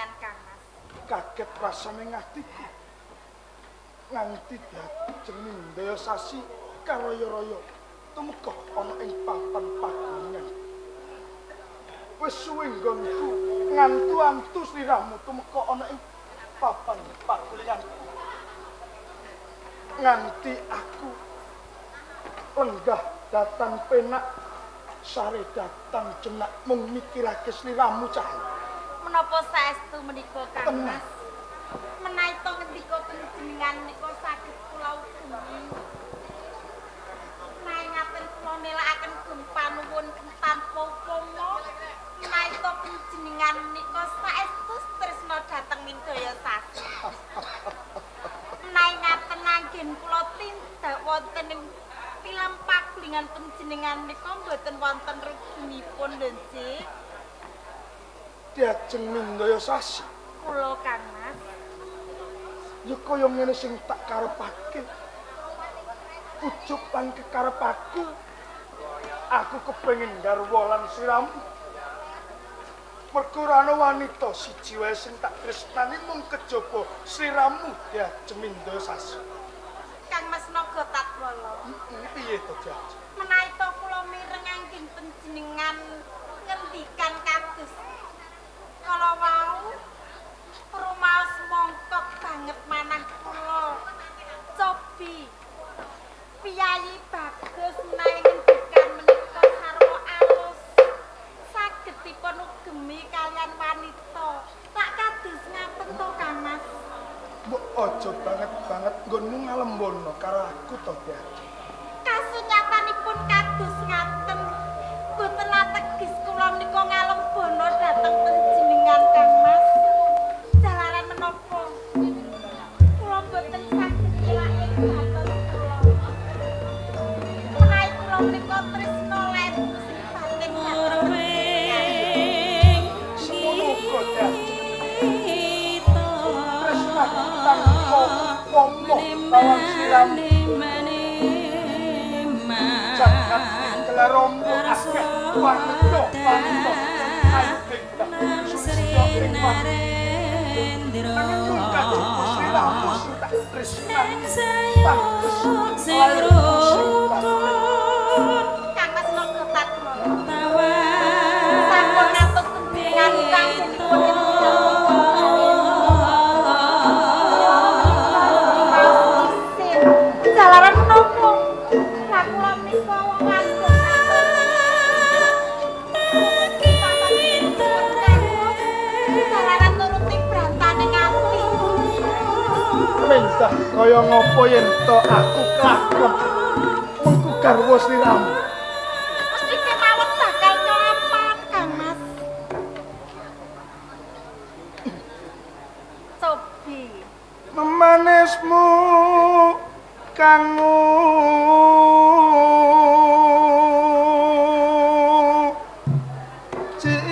panjenengan Kang Mas. Kaget rasane atiku. Nganti diajeng mindaya sasi karaya-raya tumeka ana ing papan paguningan. Wis suwe nggonku ngantu-antu sliramu tumeka ana ing papan paguninganku. Nganti aku lenggah datang penak sare datang jenak mung mikirake sliramu cah. Menapa saestu menika Kang Mas? Menawi to ngendika panjenengan menika saged kula ugemi. Menawi ngaten kula nelakaken panuwun tanpa upama. Menawi to panjenengan menika saestu tresna dhateng Mindaya Sasi. Menawi ngaten anggen kula tindak wonten ing tilam pagulingan panjenengan menika mboten wonten ruginipun lho nggih. Diajeng Mindaya Sasi. Kula Kang Mas. Ya kaya ngene sing tak karepake. Ujug lan kekarepake. Aku kepengin garwa lan sliramu. Mergo ora ana wanita siji wae sing tak tresnani mung kejaba sliramu Diajeng Mindaya Sasi. Kang Mas Naga Tatwala. Piye to Diajeng? Menawi to kula mireng anggen panjenengan ngendikan kados kala wau rumaos mongkok banget manah kula. Cobi piyayi bagus menawi ngendikan menika sarwa alus saged dipun ugemi kalian wanita. Tak kados ngaten to Kang Mas? Mbok aja banget-banget nggonmu ngalembono karo aku to Diajeng. Kasunyatanipun kados ngaten. Boten ategis kula menika ngalembono dhateng panjenengan Kang Mas. Jalaran menapa? Kula boten saged ngelak ing batos kula. Menawi kula menika tresna lebu sing batin dhateng panjenengan. Semono uga Diajeng. Tresnaku tanpa upama lawan sliramu. Jagat gelar romo akeh wanita wanita ayu bebas sulistya ing nanging mung kajaba sliramu sing tak tresnani pantes lairku sing batin. Kang Mas Naga Tatwala. Sampun ngatus panjenengan kanggenipun jalaran menapa? Lah kula menika wong wadon. Jalaran nuruti brantane ati. Mentah kaya ngopo yen to aku kelakon mengku garwa sliramu. Mesti kemawon bakal kelapan Kang Mas. Cobi memanismu kang jiwa.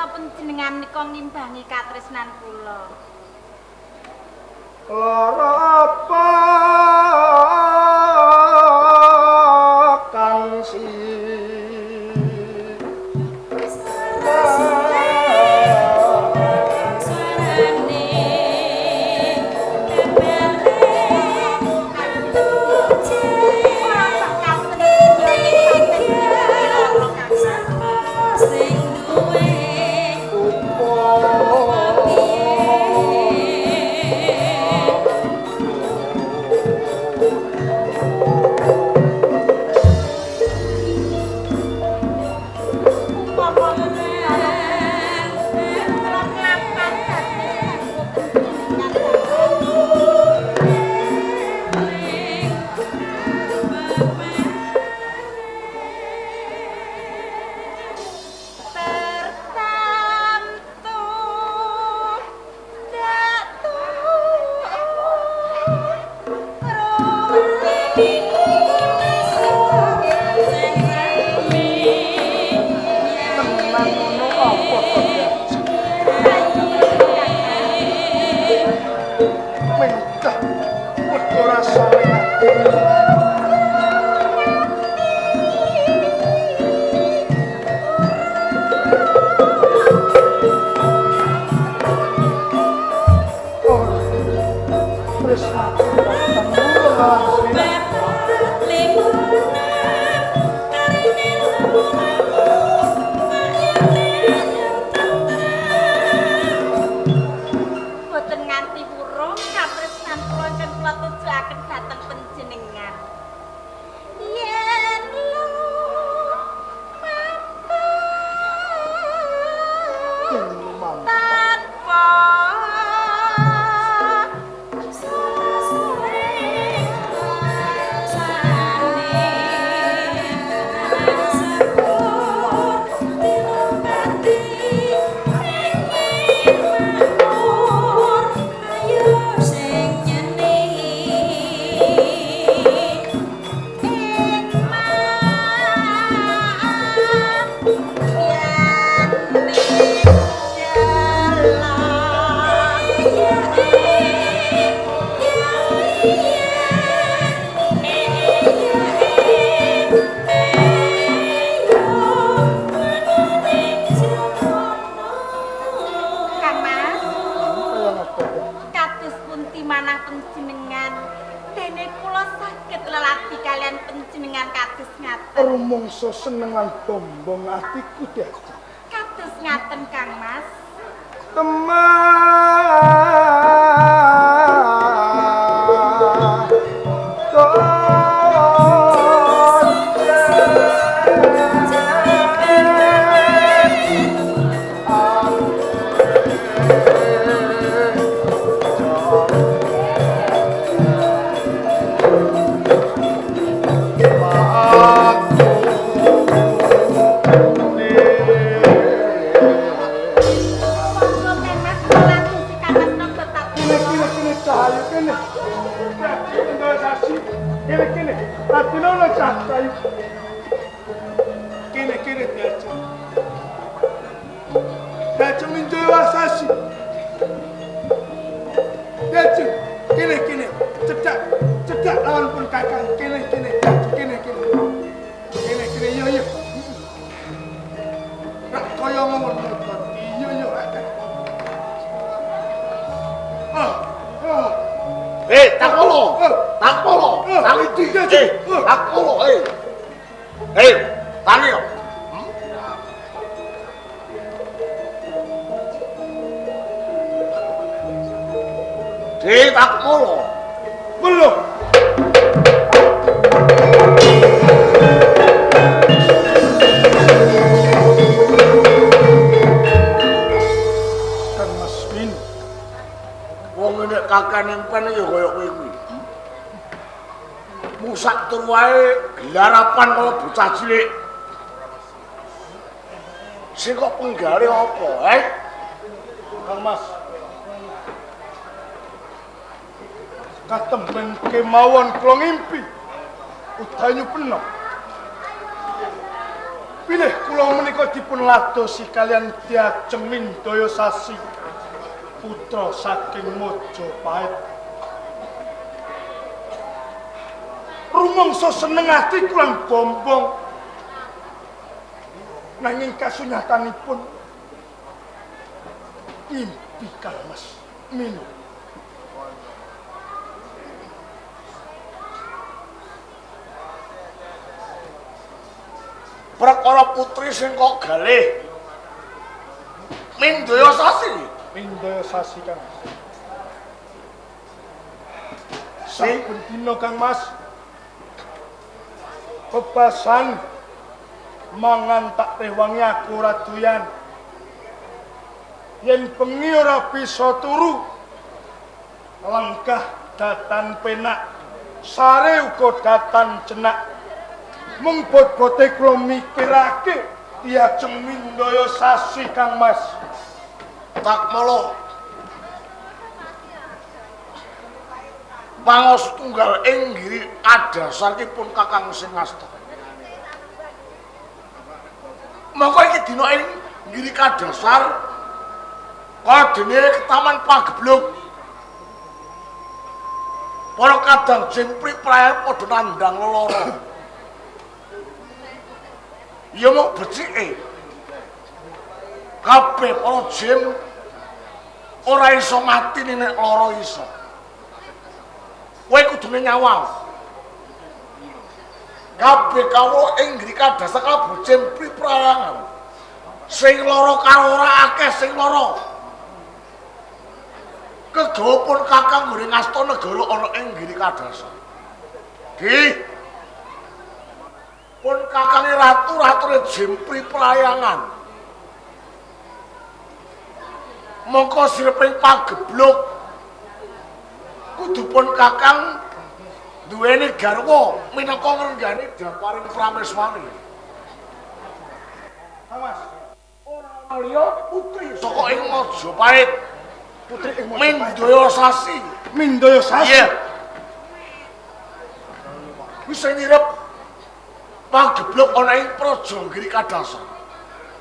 Panjenengan nika ngimbangi katresnan kula. Lara apa kang si rasane ati. Ora tresnaku dateng lan sliramu. Boten nganti wurung katresnan kula ingkang kula tujuaken dhateng panjenengan. Yen Yen lumampah tanpa Kang Mas, kaya ngapa? kados pundi manah panjenengan? Dene kula saged leladi kalian panjenengan kados ngaten. Rumangsa seneng lan bombong atiku diajeng. Kados ngaten Kang Mas. Temah Monggo Kang Mas kula tusi Kang Mas napa tak Kene kene kene cahayu kene. Kene sasi. Kene kene. Latinono cahayu. Kene kene diajeng. Diajeng minjoyo sasi. Diajeng. Kene kene. Cedak cedak lawan pun kakang. Kene kene diajeng kene kene. Kene kene yo yo. Rak kaya ngono to. Iya yo rak. Ah. Ah. Eh, takolo. Takolo. Takolo, eh. Eh, tangi yo. Eh, takolo. Belum. Kang Mas Win, Wong nek kakane empen ya kaya kowe kuwi. Musak tur wae glarapan kaya bocah cilik. Sing kok penggale apa, eh? Kang Mas. Katemben kemawon kula ngimpi. Udanyu penuh. Pilih kula menika dipun ladosi kalian Diajeng Mindaya Sasi, putra saking Majapahit. Rumangsa seneng ati kula bombong. Nanging kasunyatanipun impi Kang Mas Minu. Perkara putri sing kok galih Mindaya Sasi. Mindaya Sasi Kang Mas. Saben dina Kang Mas bebasan mangan tak rewangi aku ora doyan. Yen bengi ora bisa turu, lenggah datan penak, sare uga datan jenak. Mung bot-bote kula mikirake Diajeng Mindaya Sasi Kang Mas. Takmala pangos tunggal ing giri kadasaripun Kakang Singasta. Mongko iki dina ing giri kadasar kaya dene ketaman pageblug. Para kadang jempri prayan padha nandhang lelara. Ya mok becike. Kabeh para jim ora iso mati nek lara iso. Kowe kudune nyawang. Kabeh kawula ing ngri kadasa kalebu jempri prayangan. Sing lara karo ora akeh sing lara. Kegawa pun kakang nggone ngasta negara ana ing ngri kadasa. Di pun kakange ratu ratune jempri prayangan. Mongko sireping pagebluk kudu pun kakang duweni garwa minangka ngrenggani daparing prameswari. Mas, ora liya putri saka ing Majapahit. Putri ing Majapahit. Mindaya Sasi. Mindaya Sasi. Iya. Wis nirep pagebluk ana ing Praja Giri Kadasa.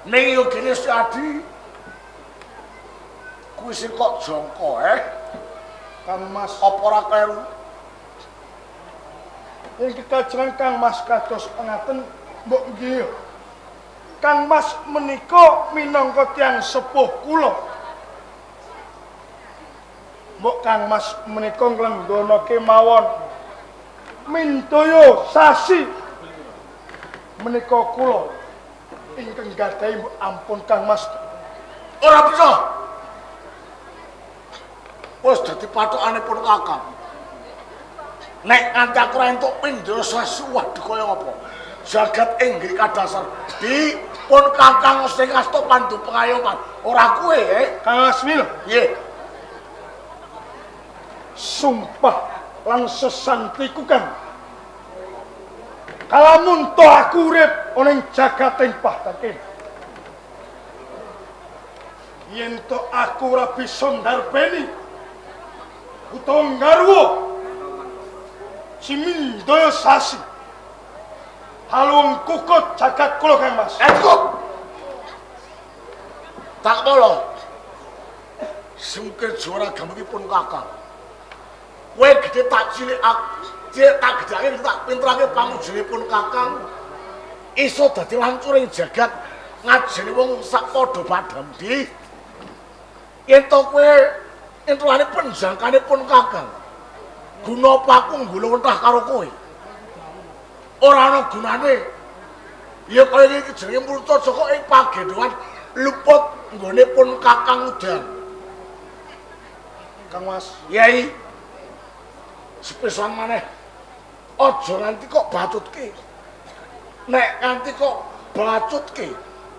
Ning yogene Si Adi kuwi sing kok jangka Kang Mas, apa ora kleru? Ing kekajengan Kang Mas kados ngaten mbok nggih. Kang Mas menika minangka tiyang sepuh kula. Mbok Kang Mas menika nglenggono kemawon Mindaya Sasi menika kula ingkang gadhahi mbok ampun Kang Mas. Ora bisa. Wis dadi pathokane pun kakang. Nek nganti aku ora entuk Mindaya Sasi waduh kaya apa? Jagat ing ngri kadasar di pun kakang sing asta pandu pengayoman. Ora kowe, Kang Asmil. Nggih. Sumpah lan sesantiku Kang. Kalamun to aku urip ana ing jagating pahtan kene. Yen to aku ora bisa ndarbeni utawa nggarwa si Mindaya Sasi halung kukut jagat kula Kang Mas. Cukup. Tak molo. Sungkir juara gamiki pun kakang. Kowe gedhe tak cilik aku, cilik tak gedhake tak pinterake pamujine pun kakang. Iso dadi lancur ing jagat ngajeni wong sak padha padham di. Yen to kowe entulane penjangkane pun kakang. Guna apa aku nggulung wentah karo kowe? Ora ana gunane. Ya kaya iki jenenge murta saka ing pagendhongan luput nggone pun kakang udan. Kang Mas, Yai. Sepisan maneh aja nganti kok bacutke. Nek nganti kok bacutke,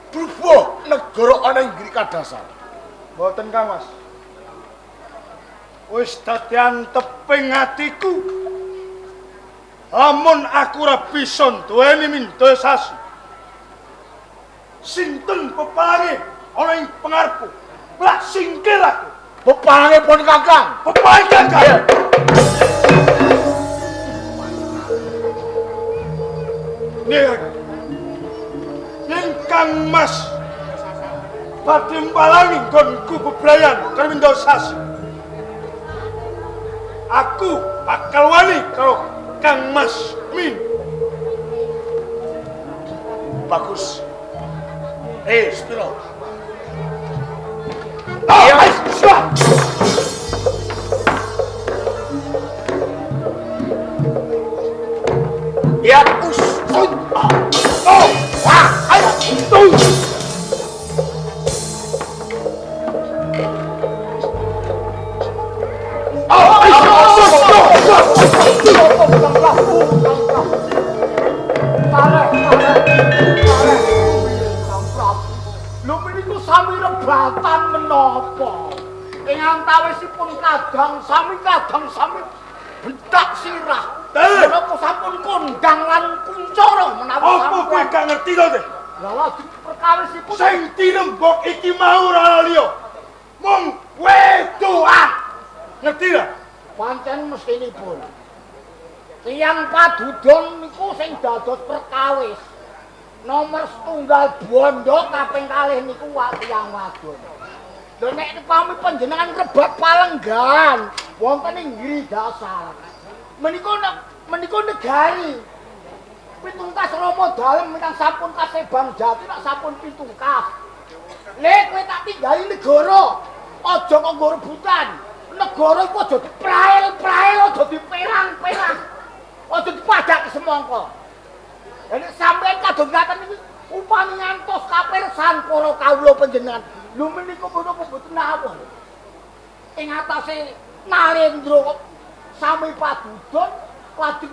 brubuh negara ana ing ngri kadasar. Mboten Kang Mas. Wis dadi anteping atiku. Lamun aku ora bisa duweni Mindaya Sasi. Sinten pepalange ana ing pengarepku? Lak singkir aku. Pepalange pun kakang. Pepalange kakang. Nek yen Kang Mas badhe mpalangi nggonku bebrayan karo Mindaya Sasi. Aku bakal wani karo Kang Mas Min. Bagus. Spiro. Ya, us. Oh, wah, ayo. Tuh. Lho meniku sami rebatan menapa? Ing antawisipun kadang sami bentak sirah. Menapa sampun kondang lan kuncara menawi sampeyan. Apa kowe gak ngerti to, Teh? Lha lha perkawisipun sing dirembug iki mau ora liya. Mung wedoan. Ngerti ta? Pancen mestinipun. Tiyang padudon niku sing dados perkawis. Nomor setunggal bondo kaping kalih niku tiyang wadon. Lho nek upami panjenengan rebab palenggan wonten ing ngri dasar. Menika negari. Pitungkas Rama dalem ingkang sampun kasebang jati rak sampun pitungkas. Le kowe tak tinggali negara. Aja kok nggo rebutan. Negara iku aja diprael-prael, aja diperang-perang. Aja dipadake semangka. Lah nek sampeyan kadung ngaten iki upami ngantos kapirsan para kawula panjenengan. Lho menika menapa mboten awon. Ing atase Nalendra kok sami padudon lajeng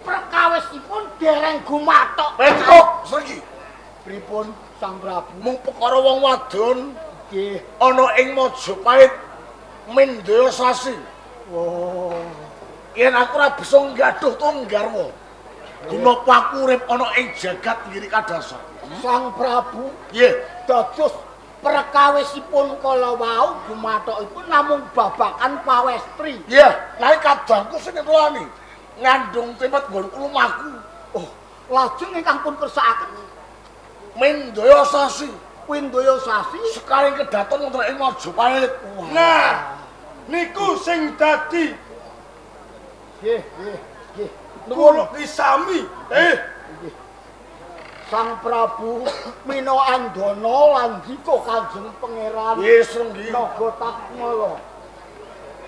perkawisipun dereng gumathok. Cukup, Srenggi. Pripun Sang Prabu? Mung perkara wong wadon nggih ana ing Majapahit Mindaya Sasi. Oh. Yen aku ora bisa nggaduh tunggarwa. Gunapa aku urip ana ing jagat ngiri kadasa. Sang Prabu nggih dados perkawisipun kala wau gumathokipun namung babakan pawestri. Nggih, lha kadangku sing ngelani ngandung tempet nggonku lumaku. Oh, lajeng ingkang pun kersakaken Mindaya Sasi. Windaya Sasi sekaring kedaton wonten ing Majapahit. Nah, niku sing dadi nggih, nggih, nggih. Kula sami. Sang Prabu Mina Andana landika Kanjeng Pangeran. Nggih, Srenggi. Naga Takmala.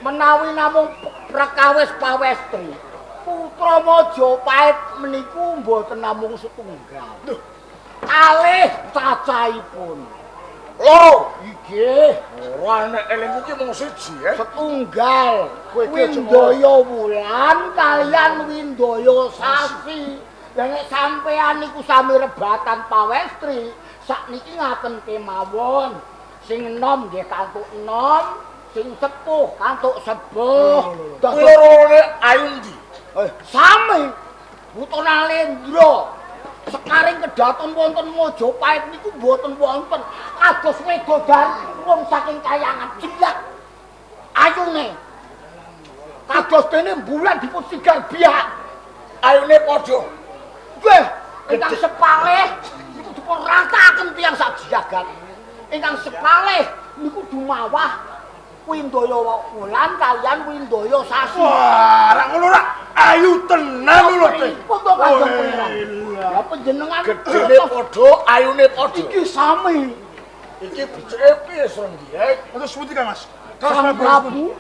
Menawi namung perkawis pawestri, putra Majapahit meniku mboten namung setunggal. Lho, kalih cacahipun. Loro. Nggih. Ora nek elingku ki mung siji, eh. Setunggal. Windaya Wulan kalian Windaya Sasi. Lah nek sampean niku sami rebatan pawestri, sakniki ngaten kemawon. Sing enom nggih kantuk enom, sing sepuh kantuk sepuh. Kuwi loro-lorone ayu ndi? Sami. Buta Nalendra. Sekaring kedaton wonten Majapahit niku mboten wonten kados wedodari wong saking kayangan jelek ayune. Kados dene bulan dipun sigar biak. Ayune padha. Nggih, ingkang sepalih niku dipun ratakaken tiyang sak jagat. Ingkang sepalih niku dumawah Windaya Wulan kalian Windaya Sasi. Wah, rak ngono rak ayu tenan lho, Teh. Pripun to Kanjeng Pangeran? Lah panjenengan gedene padha, ayune padha. Iki sami. Iki becike piye Srenggi? Terus pundi Kang Mas? Sang Prabu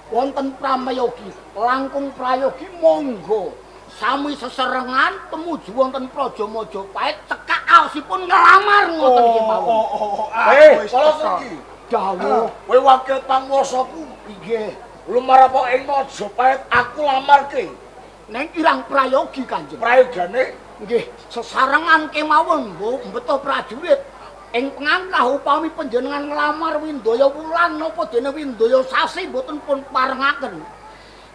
wonten prayogi, langkung prayogi monggo. Sami seserengan tumuju wonten Praja Majapahit cekak aosipun nglamar ngoten iki mawon. Kala Srenggi. Dawuh, kowe wakil panguwasaku. Nggih. Lumarapa ing Majapahit aku lamarke. Neng kirang prayogi Kanjeng. Prayogane nggih sesarengan kemawon mbeto prajurit ing pengangkah upami panjenengan nglamar Windaya Wulan napa dene Windaya Sasi mboten pun parengaken.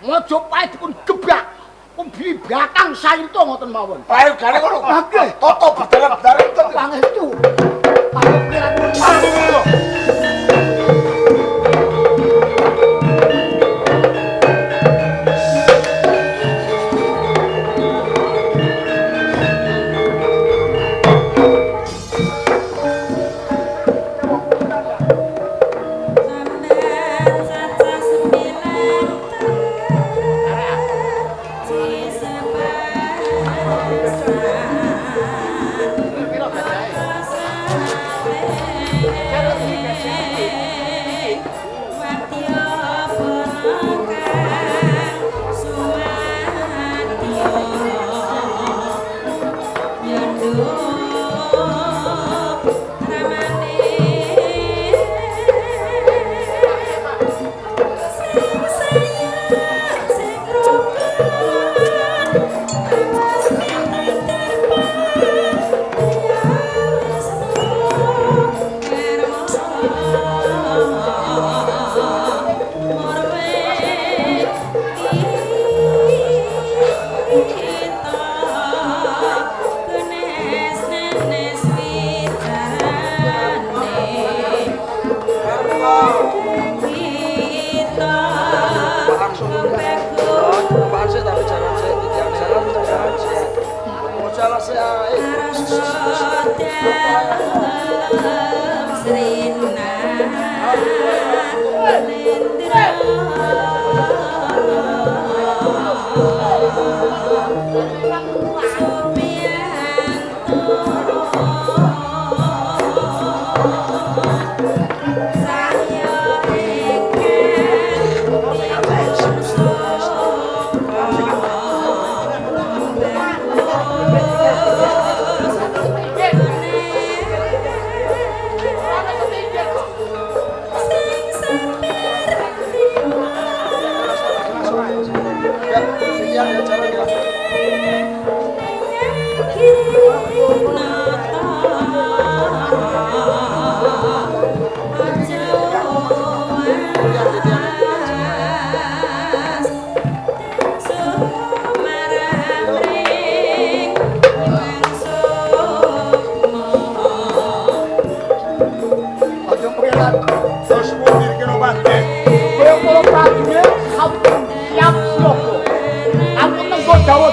Majapahit dipun gebrak kumbi batang sainta ngoten mawon. Prayogane ngono. Nggih. Tata bedare-bedare pangestu. Pangestu. Srina.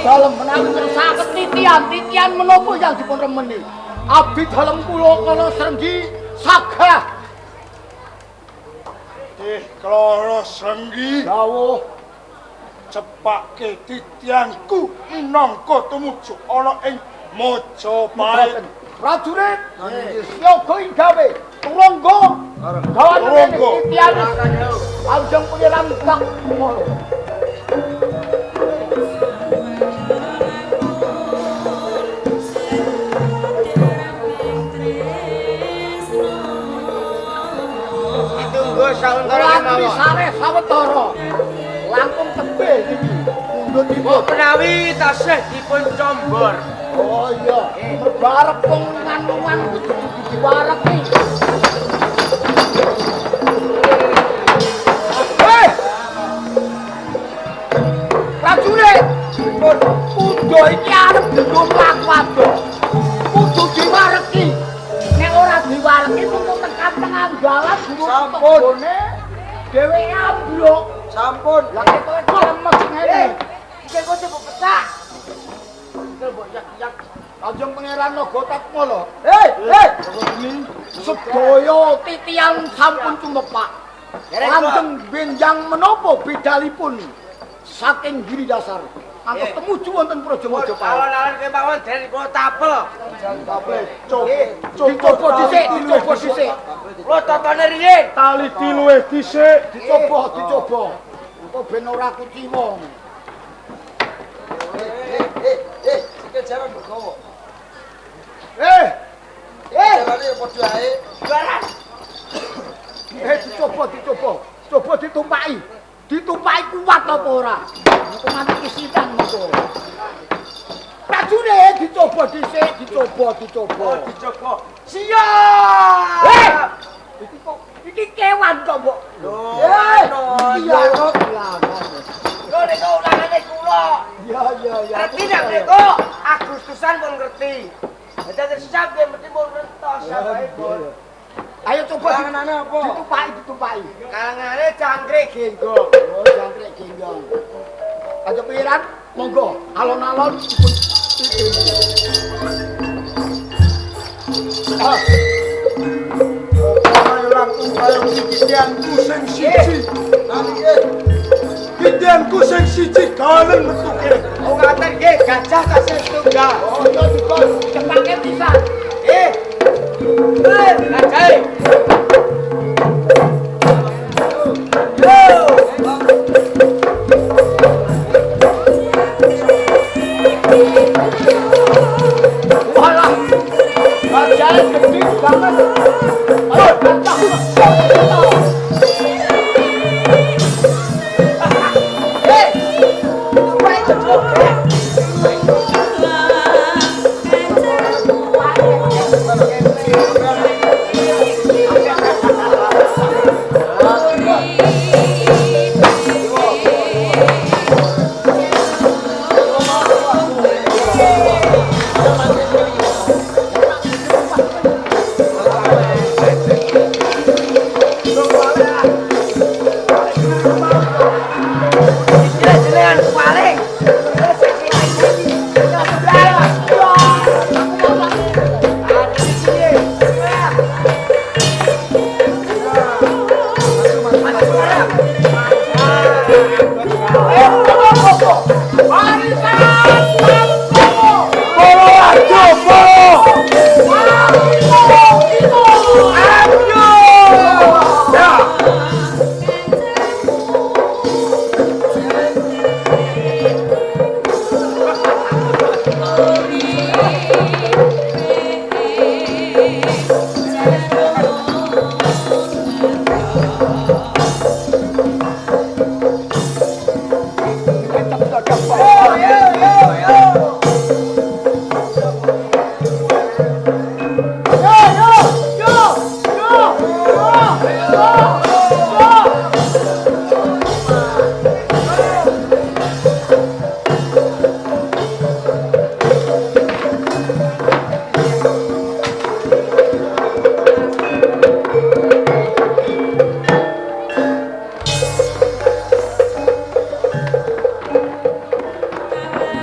Dalem menawi ngersakaken titian-titian menapa yang dipun remeni. Abdi dalem kula kala Srenggi sagah. Tih Klara Srenggi dawuh cepake titianku minangka tumuju ana ing Majapahit. Prajurit siaga ing gawe turangga gawane titian langsung pengiran tak ngono. Sawetara kemawon. Sare sawetara. Langkung tebih iki. Mundhutipun menawi tasih dipun combor. Oh iya, mergo arep wong lungan-lungan kudu diwareki. Hei! Prajurit, kudu iki arep nggo mlaku adoh. Kudu diwareki. Nek ora diwareki mung tekan tengah dalan sampun dheweke ambruk. Sampun. Lah ketoke lemes ngene. Iki kok mbok pecah. Iki mbok yak-yak. Kanjeng Pangeran Naga Tatmala. Hei, hei. Sedaya titian sampun tumepak. Langgeng benjang menapa bidalipun saking Giri Dasar. Ngantos tumuju wonten Praja Majapahit. Alon-alon kemawon den kula tapel. Tapel. Dicoba dhisik, dicoba dhisik. Kula totone riyin. Tali diluwih dhisik, dicoba, dicoba. Engko ben ora kuciwa. Eh, sikil jaran mbok gawa. Eh. Eh, jarane ya padha ae. Jaran. Eh, dicoba, dicoba. Coba ditumpaki. Ditumpaki kuat apa ora? Engko nganti kisitan mengko. Prajurit dicoba dhisik, dicoba, dicoba. Oh, dicoba. Siap. Eh! Iki kok iki kewan kok, Mbok. Lho, iya, lho. Lho niku ulangane kula. Iya, iya, iya. Ngerti nek niku Agustusan pun ngerti. Dadi siap nggih mesti pun ngertos sampe pun. Ayo coba kalengane apa? Ditumpaki, ditumpaki. Kalengane jangkrik genggong. Oh, jangkrik genggong. Ayo piran, monggo alon-alon dipun Ah. Ayo langkung kaya titianku sing siji. Titianku sing siji galen metuke. Oh ngaten nggih, gajah tasih setunggal. Oh iya dikon cepake pisan. Nggih. Gajahe. Yo. Walah. Gajahe gede banget. Ayo gajah. Hei. Tumpake joget.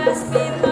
Mas.